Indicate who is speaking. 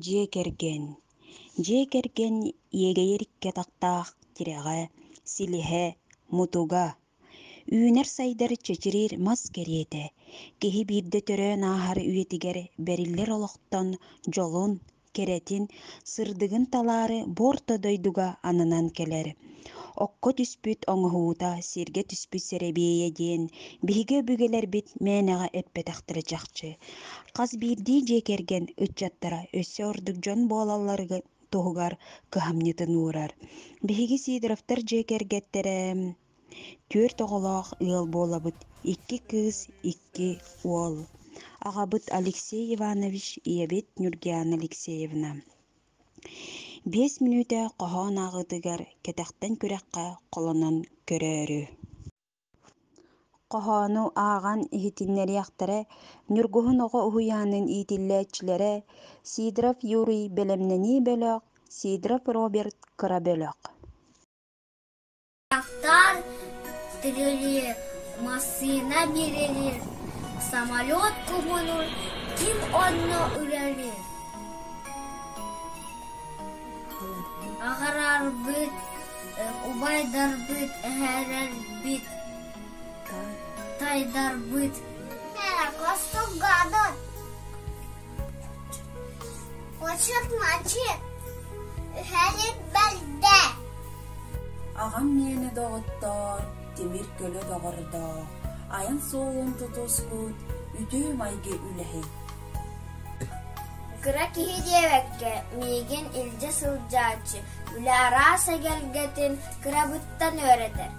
Speaker 1: Дьиэ кэргэн. Дьиэ кэргэн иэгэйэр икки атахтаах тирэҕэ, силиһэ, мутуга. Үүнэр-сайдар чэчириир мас кэриэтэ, киһи биирдэ төрөөн ааһар үйэтигэр бэриллэр олохтон дьолун, кэрэтин, сырдыгын талаары бу орто дойдуга ананан кэлэр. Окко түспүт оҥоһуута сиргэ түспүт сэрэбиэйэ диэн биһиги өбүгэлэрбит мээнэҕэ эппэтэхтэрэ чахчы. Хас биирдии дьиэ кэргэн ыччаттара өссө ордук дьон буолалларыгар туһугар кыһамньытын уурар. Биһиги Сидоровтар дьиэ кэргэттэрэ түөрт оҕолоох ыал буолабыт, икки кыыс, икки уол. Аҕабыт Алексей Иванович, ийэбит Нюргиана Алексеевна. 5 мүнүүтэ хоһоон ааҕыытыгар кэтэхтэн күрэххэ холонон көрөөрү. Хоһоону ааҕан иһитиннэриэхтэрэ Ньургуһун оҕо уһуйаанын иитиллээччилэрэ Сидоров Юрий бэлэмнэнии бөлөх, Сидоров Роберт кыра бөлөх.
Speaker 2: Трактор тирилиир, массыына бирилиир, самолет куһунур, ким онно үлэлиир? Аҕарарбыт, убайдарбыт, эһээлэрбит, тайдарбыт.
Speaker 3: Очурмачы үһэлик бэрдэ
Speaker 4: Аҕам миэнэ доҕоттоор, тимир көлө доҕордоох, айан суолун тутуспут үтүө майгы үлэһит.
Speaker 2: Кыра киһи диэбэккэ, миигин илдьэ сылдьааччы, үлэ араас эгэлгэтин кырабыттан үөрэтэр.